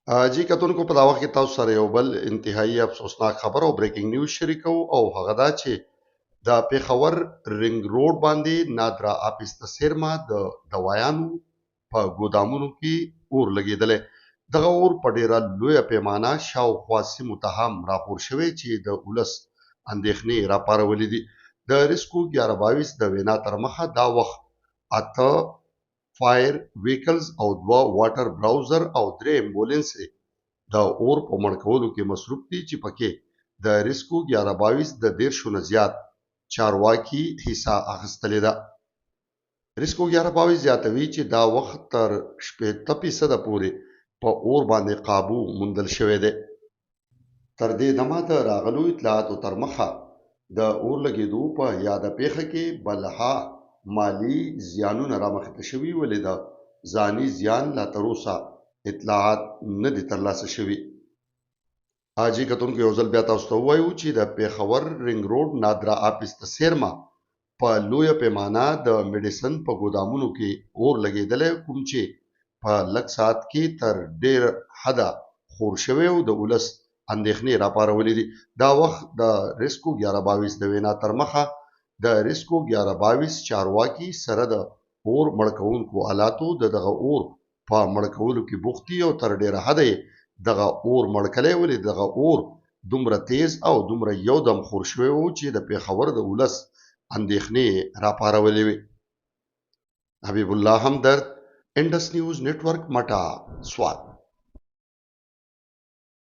جی کتونکو، په دا وخت کې تاسو سره یو بل انتهایی افسوسناک خبر او بریکینګ نیوز شریکو، او هغه دا چې د پېښور رینګ روډ باندې نادرا آفس ته څېرمه د دوایانو په ګودامونو کې اور لګېدلی. دغه اور په ډېره لویه پیمانه شاوخوا سیمو ته هم راخور شوی چې د ولس اندېښنې راپارولې دي. د ریسکو 1122 د وینا تر مخه دا وخت 8 فایر ویکلز او 2 واټر براوزر او 3 امبولانس د اور په مړ کولو کې مصروف دي، چې پکې د ریسکو 1122 د 30 نه زیات چارواکي حصه اخیستلې ده. ریسکو 1122 زیاتوي چې دا وخت تر 60% پورې په اور باندې قابو موندل شوی دی. تر دې دمه د راغلو اطلاعاتو تر مخه د اور لګېدو په یاده پېښه کې بلها مالي زیانونه رامخته شوي، ولې د ځاني زیان لا تر اوسه اطلاعات نه دي ترلاسه شوي. حاجي کتونکو، یو ځل بیا تاسو ته ووایو چې د پېښور رینګ روډ نادرا آفس ته څېرمه په لویه پیمانه د میډیسن په ګودامونو کې اور لګېدلی، کوم چې په لږ ساعت کې تر ډېر حده خور شوی او د ولس اندېښنې راپارولې دي. دا وخت د ریسکو 1122 د وینا تر مخه د ریسکو 1122 چارواکي سره د اور مړ کوونکو آلاتو د دغه اور په مړ کولو کې بوخت دي او تر ډېره حده یې دغه اور مړ کړی، ولې دغه اور دومره تیز او دومره یو دم خور شوی و چې د پېښور د ولس اندېښنې یې راپارولې وې. حبیب الله همدرد، انډس نیوز نټورک، مټا، سوات.